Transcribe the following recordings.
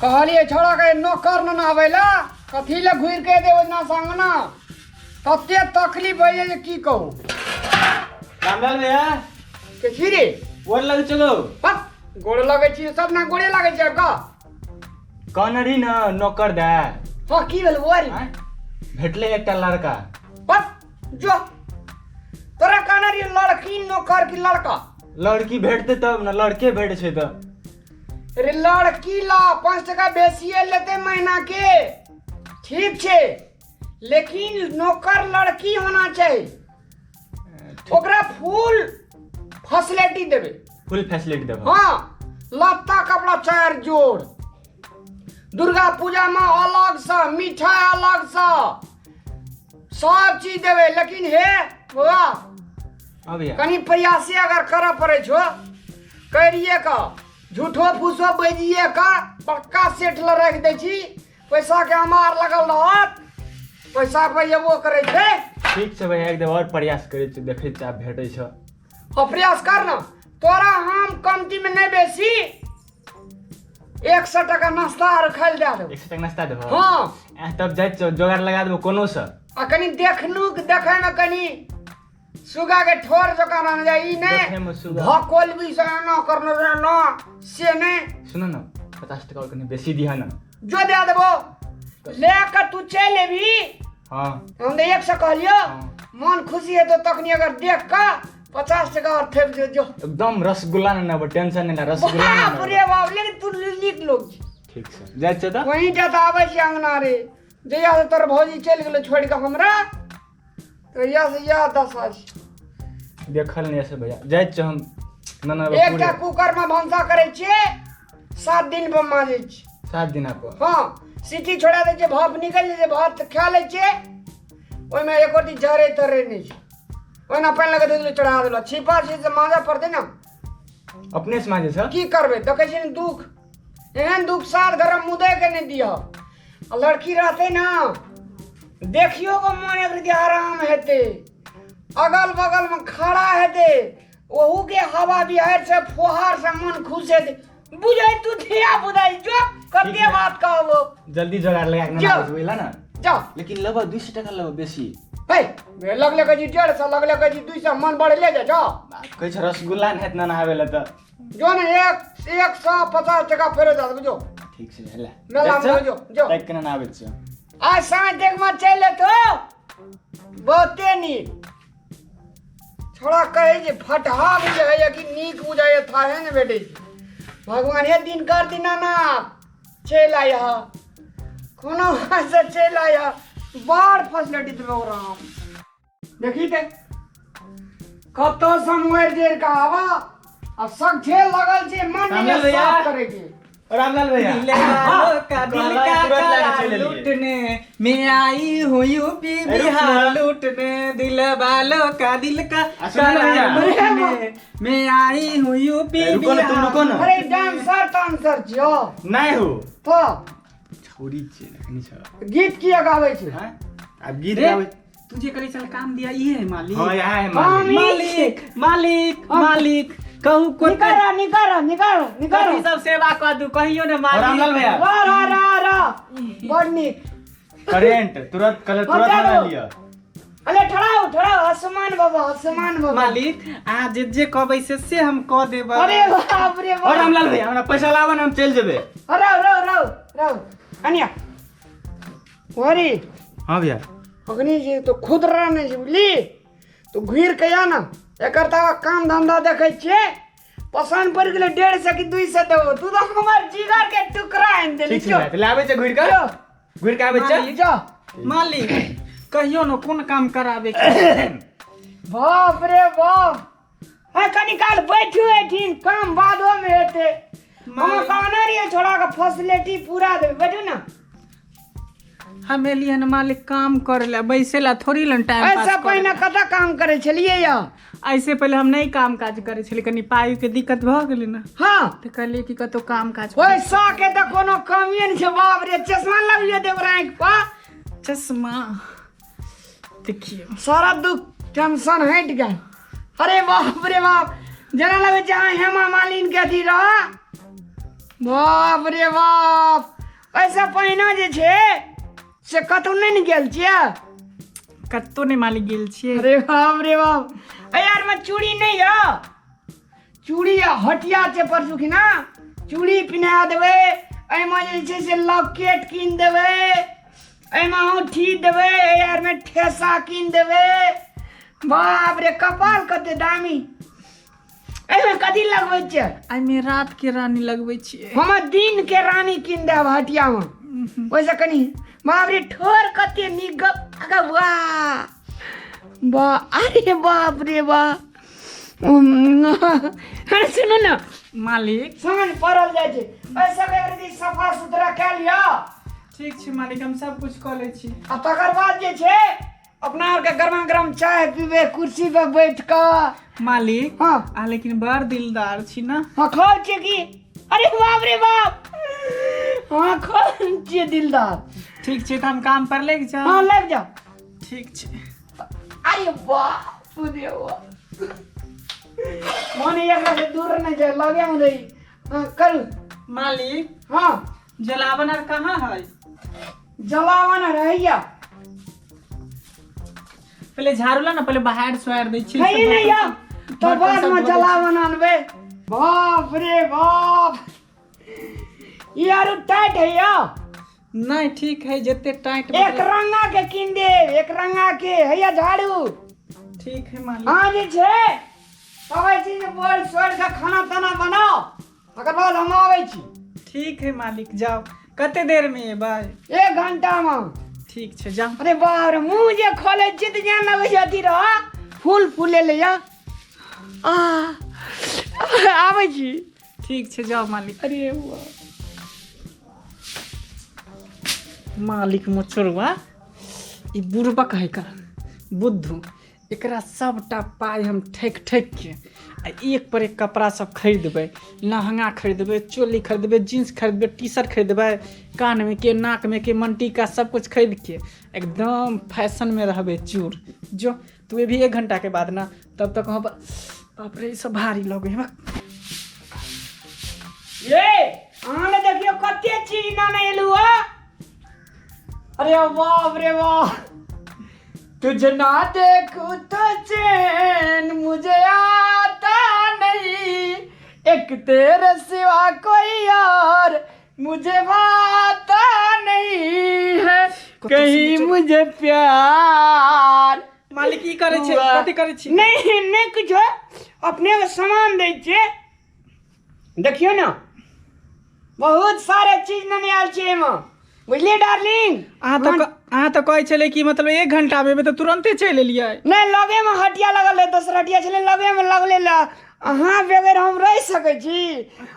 कहलियै छोड़ा के नौकर न आबै ला, कथी ले घुरि के देबै ना संगना, तते तकलीफ होइए जे की कहू। रामलाल भैया। के छी रे? गोर लगै छौ गौ। बस गोड़ लगै छी, सब ना गोड़े लगै छै का। कहने रही न नौकर दे। हाँ, की भेल बुआरी? आँय? भेटलै एकटा लड़का। बस जो तोरा कहने रही लड़की नौकर की लड़का? लड़की भेटतै तब न, लड़के भेटै छै तऽ। अरे लड़की ला 5 टका बेसिए लेते महीना के, ठीक छै, लेकिन नौकर लड़की होना चाहिए, ओकरा फुल फैसिलिटी देबे। फुल फैसिलिटी देबे? हाँ, लत्ता कपड़ा 4 जोड़, दुर्गा पूजा में अलग से मिठाई अलग से सब चीज देबे। लेकिन हे बौआ, हाँ भैया, कनी प्रयासे अगर करऽ पड़ै छौ, करिए का, झूठो फूसो बजिए का बड़का सेठ ल राखि दै छी, पैसा के अमार लगल रहत, पैसा पर एबो करै छै। ठीक छै भैया, एक और प्रयास करै छी, देखै छी आब भेटै छै। हाँ, प्रयास कर ना, तोरा हम कमती में नहीं बेसी 100 टका नाश्ता आर खाइ लए दए देबौ। 100 टका नाश्ता देबो? हाँ। तब जाइ छियौ, जोगाड़ लगा देबो कोनो से। आ कनी देखनु, देखै में कनी सुगा के ठोर जकाँ रहना चाही, ई देखै नहि मे सुगा। भकोल भी से एना करने रहे ना, से नहि। सुन न, 50 टका और कनी बेसी दिहा न। जो दए देबो, ले के तू चलि एबही। हाँ। हम तऽ 100 कहलियो। हाँ। मन खुशी हेतौ तखनी, अगर देख के 50 टका और थेप जो, जो। एकदम रसगुल्ला ने नेबो, टेंशन नहि ले, रसगुल्ला ने बाप नेबो। रे बाप, लेकिन तू नीक लोग छी। ठीक छै, जाइ छियै तऽ। वहीं टा तऽ आबै छी अंगना रे, जहिया से तोर भौजी चलि गेलो छोड़ि कऽ हमरा, तहिया से इएह दशा छै। देखल नहि छै भैया, जाइ छियै हम। ना ना। एकटा कुकर में भनसा करै छियै, 7 दिन पर माजै छियै। 7 दिन पर? हाँ, सीटी छोड़ा दै छियै, भाप निकलि जाइ छै, भात खा लै छियै, ओहिमे एको दिन जरे तरे नहि छै, ओहिना पानि लगा देलहुँ, चढ़ा देलहुँ। छिपा छै से माजऽ पड़तै ने। अपने से माजै छ? की करबै, देखै छियै ने दुख, एहन दुख सात घर मुदै के नहि दिअ। आ लड़की रहतै ने, देखियो के मन एक रीति आराम हेतै, अगल बगल में खड़ा हेतै, ओहू के हवा बिहार से फुहार से मन खुश हेतै। बुझै तू धिया पुता जो कते है। बात कहबो। जल्दी जोगाड़ लगा के जो। ना बुझला ना। जाओ। लेकिन लेबो 200 टका, लेबो बेसी। हे लगले कहै छी 150, लगले कहै छी 200, मन बढ़ले जा, जाओ। कहै छै रसगुल्ला नहि हेत ना नहाबै लए तऽ। जो ने 150 टका फेरो दऽ देबो, जो। ठीक छै, हेले। मेला में जो, जो। ताकि केना नहाबै छियै। आज साँझ देख में चलि एतो, बहुते नीक छोड़ा कहै जे फटहा बुझाइए कि नीक बुझाइए, थाहे ने भेटै छै। भगवान हे दिन कर दीनानाथ, चलि आइह, कोनो से चलि आइह, बड़ फैसिलिटी देबो राम। देखी ते कतऽ से मोरि जरि कऽ आबऽ, आ सगठे लगल छै मन रामलाल नहि भैया। साफ करे के। रामलाल भैया। दिल वालों का दिल कहला का तुरंत लाके करार चलि एलियै। लूटने में आई हूँ यूपी रुक बिहार ना। लूटने, दिल वालों का दिल का आ सुन ना भैया। करार लूटने में आई हूँ यूपी ए, रुको ना, तुम बिहार। रुको ना। अरे डांसर तांसर छियो? नहि हो। तो छौरी छियै, एखनी छ। गीत किया गाबै छै? हैं? आब गीत रे, गाबै। तुझे करे चल काम दिया ये है मालिक। हाँ, यहाँ है हाँ, मालिक। मालिक, मालिक, हाँ। मालिक कहू कोन निकाल निकाल निकाल निकाल। कथी सब सेवा कऽ दू कहियो ने और रामलाल मालिक। भैया। रा रा रा रा, बड़ नीक। करेंट तुरंत कल तुरंत हाँ, लगा चलो। लिया। अरे ठड़ाओ ठड़ाओ, हसमान बाबा, हसमान बाबा। मालिक अहाँ जे जे कहबै से से हम कऽ देबै। अरे बाप रे और बाप। रामलाल भैया, हमरा पैसा लाबऽ ने, हम चलि जेबै। अरे रौ रौ रौ अनिया अरे। हाँ भैया। अखनी जे तो खुदरा नहि छै बुझली, तो घुरि के आ ना, एकर तऽ काम धंधा देखै छियै, पसंद पड़ि गेलै 150 कि 200 देबो, तू तऽ हमर जिगर के टुकड़ा आनि देली। ठीक छै भैया, तऽ लाबै छै घुरि कऽ, घुरि कऽ आबै छै। मालिक। जो। मालिक कहियो ने कोन काम कराबे के। बाप रे बाप, है कनी काल बैठू एठिन, काम बादो में हेतै। हम मालिक। कहने रहियै छोड़ा के फैसिलिटी पूरा देबै, बैठू ना। हम एलियै हन मालिक काम करे ला, बैसे ला थोड़ी लन टाइम पास ऐसे करे पहिने ला। कतऽ काम करै छलियै या? ऐसे पहिले हम नहीं काम काज करे छलियै, कनी पाइ के दिक्कत भऽ गेलै ने। हाँ। तऽ कहलियै कि कतौ काम काज। पैसा के तऽ कोनो कमिए नहि छै। बाप रे, चश्मा लगियो देब आँखि पर। चश्मा देखियौ। सारा दुख टेंशन हटि गेल। अरे बाप रे बाप, जेना लगै छै अहाँ हेमा मालिन के अथी रह। बाप रे बाप, ऐसा पहिना जे छै से कतहु नहि ने गेल छियै? कतहु नहि मालिक गेल छियै। अरे बाप रे बाप, अरे यार में चूड़ी नहीं है? चूड़ी आ हटिया छै परसू खिना, चूड़ी पिन्हा देबै। एहिमे जे छै से लॉकेट कीन देबै, एहिमे औँठी देबै, एहि आरमे ठेसा कीन देबै। बाप रे, कपाल कते दामी। एहिमे कथी लगबै छियै? एहिमे रात के रानी लगबै छियै। हम दिन के रानी कीन देब हटियामे, ओहिसँ कनि। बाप रे, ठोर कते नीक। गप वाह वाह, अरे बाप रे वाह। अरे सुनू ने मालिक। समझ पड़ल जाइ छै। एहि सब एक रति सफा सुथरा कए लिअ। ठीक छै मालिक, हम सब कुछ कऽ लै छी। आ तकर बाद जे छै अपना आरके गरमा गरम चाय पीबै कुर्सी पर बैठ कऽ। मालिक। हाँ। आ लेकिन बड़ दिलदार छी ना। हाँ, खाउ छियै की? अरे बाप रे बाप, हाँ, खाउ छियै दिलदार। ठीक छै, तऽ हम काम पर लागि जाउ। हाँ, लागि जाउ। ठीक छै। अरे बाप रे बाप, मन एकरा से दूर नहीं जाए, लगे में रही। हाँ, करू। मालिक। हाँ। जलावन आर कहाँ है? जलावन रहैया। पहिले झाड़ू ला ना, पहिले बाहर सोयार दै छी। है नहीं या तो बर्तन बाद सब में धो दै छी। जलावन आनबे। बाप रे बाप, यार टाइट है या? नहीं, ठीक है, जते टाइट। एक रंगा के कीन दे, एक रंगा के। हैया झाड़ू। ठीक है मालिक। हाँ जे छै कहै छी जे बोल सोड़ के खाना ताना बनाओ, तकर बाद हम आबै छी। ठीक है मालिक, जाओ। कते देर में एबै? एक घंटा में। ठीक छै, जाओ। अरे बाप रे, मुँह जे खोलै छी तऽ जेना लगै छै अथी रह फूल फूले ले या। आ आबै छी। ठीक छै, जाओ मालिक। अरे वाह। मालिक मोचोरवा, ई बुड़बक है का बुद्धू। एकरा सबटा पाइ हम ठकि ठकि के आ एक पर एक कपड़ा सब खरीदबै, लहंगा खरीदबै, चोली खरीदबै, जीन्स खरीदबै, टी शर्ट खरीदबै, कानमे के नाकमे के मनटीका सब कुछ खरीद के एकदम फैशनमे रहबै चूर। जो तू अभी एक घंटा के बाद ना, तब तक हम। बाप रे, ई सब भारी लगै है। ये अहाँ ने देखियो कते चीज नाने एलू हो। अरे बाप रे बाप, तुझे ना देखूं तो चैन मुझे आता नहीं, एक तेरे सिवा कोई और मुझे भाता नहीं है, कहीं मुझे प्यार। मालिक, की करै छै? हुआ। कथी करै छी? नहीं नहीं, कुछ अपने के सामान दै छियै। देखियौ ने, बहुत सारे चीज नेने आयल छियै एहिमे, बुझलियै डार्लिंग? अहाँ तऽ कहै छलै कि मतलब एक घंटा मे एबै, तऽ तुरन्ते चलि एलियै। नहि, लगेमे हटिया लगल रहै, दोसर हटिया छलै लगेमे लगले ला। अहाँ बगैर हम रहि सकै छी?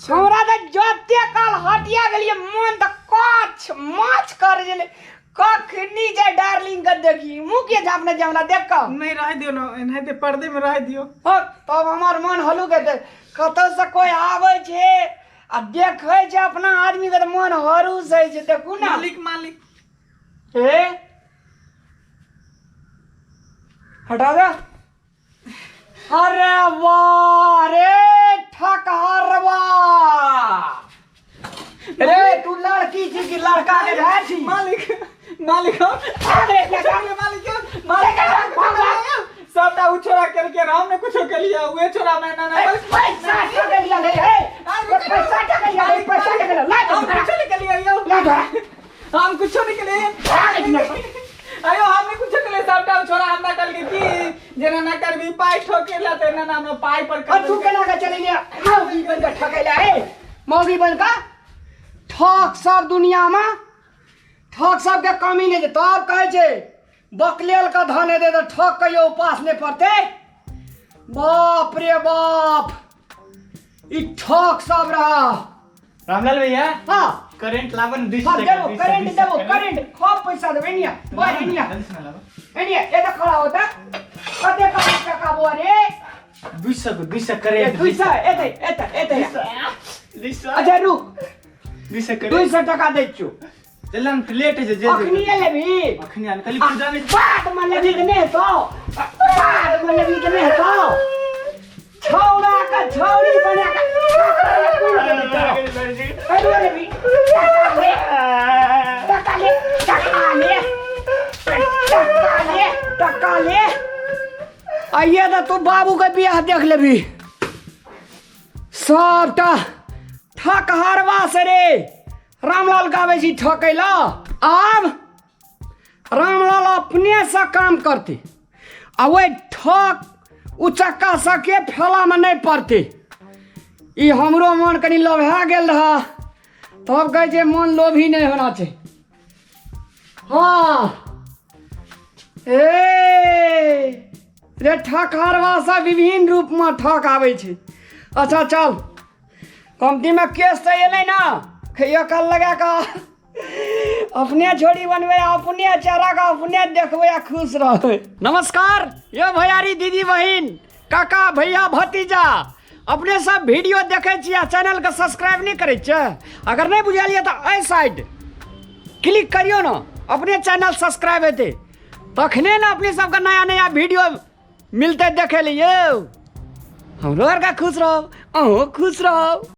हमरा तऽ जते काल हटिया गेलियै, मन तऽ कछ माछ कर गेलै, कखनी जाय डार्लिंग के देखी। मुँह के झापने छै हमरा देख कऽ? नहि, रहै दियौ ने, एनाहिते पर्दे मे रहै दियौ। हँ, तब हमर मन हलुक हेतै। कतौसँ कोइ आबै छै आ देखै छै अपना आदमीके तऽ मन हरूस होइ छै। देखू ने। मालिक, मालिक। ए, हटा दे। अरे वाह रे ठकहरवा रे, तू लड़की छी कि लड़का के भाय छी? मालिक, मालिक, हम अरे मालिक, मालिक, सबटा उ छोरा केलकै, हम ने कुछो केलियै। उहे छोरा मैं ना ना। पैसा ठकलिया रे, हे, पैसा ठकलिया रे, पैसा ठकलिया ला। हम कुछो नहीं केलियै यौ। ला धरा। हम कुछो नहीं केलियै अयो, हमने कुछो केलियै। सबटा उ छोरा हमरा कहलकै कि जेना ना करबी पाइ ठोकेला, तऽ एना ना पाइ पर और तू केना के चले लिया मौगी बन के ठकैला? हे मौगी बन के ठक सब, दुनिया में ठक सबके कमी नहि छै। तब कहै छै बकलेल के धन हेतै तऽ ठक कहियो उपास नहि पड़तै। बाप रे बाप, ई ठक सब रहा। रामलाल भैया। हाँ। करेंट लावन 200 हाँ। टका। देबो। 200, करेंट 200। देबो करेंट, खूब पैसा देबो। एनिया बस, एनिया। जल्दी से लाबो। एनिया, ए तऽ खड़ा होता कते कते टका बो रे? 200 को 200 ए, करेंट। 200, एतै एतै एतै। 200। अच्छा रुक। 200 दुई करेंट। सौ टका दै छियौ। चल न, लेट है जे। अखनी लेबही? अखनी आन, खाली पूजा नहीं। बाद में लेबही तऽ नहि हेतौ, बाद में लेबही तऽ नहि हेतौ। छौड़ा के छौड़ी बना के कहियो लेबही टका ले, टका ले, टका ले, टका ले, टका ले। आइए तऽ तू बाबू के बियाह देख लेबही। सबटा ठक हारवा से रे रामलाल गाबै छी ठकै ला। आब रामलाल अपने से काम करते आ ओहि ठक उचक्का सबके फेलामे नहि पड़तै। ई हमरो मन कनि लोभा गेल रहा, तब कहै छै मन लोभी नहि होना छै। हँ ए रे ठक हरवा सब विभिन्न रूपमे ठक आबै छै। अच्छा चल, कम्तीमे केस तऽ एलै ने, खैयो कल लगा कऽ अपने छोड़ी बनबै, अपने चेहरा के अपने देखबै आ खुश रहबै। नमस्कार यो भैयारी, दीदी, बहिन, काका, भैया, भतीजा, अपने सब वीडियो देखै छी आ चैनल के सब्सक्राइब नहि करै छियै? अगर नहि बुझल यऽ तऽ एहि साइड क्लिक करियौ ने, अपने चैनल सब्सक्राइब हेतै, तखने ने अपने सबके नया नया वीडियो मिलतै देखै लिए। यौ हमरो आरके खुश रहब, अहूँ खुश रहब।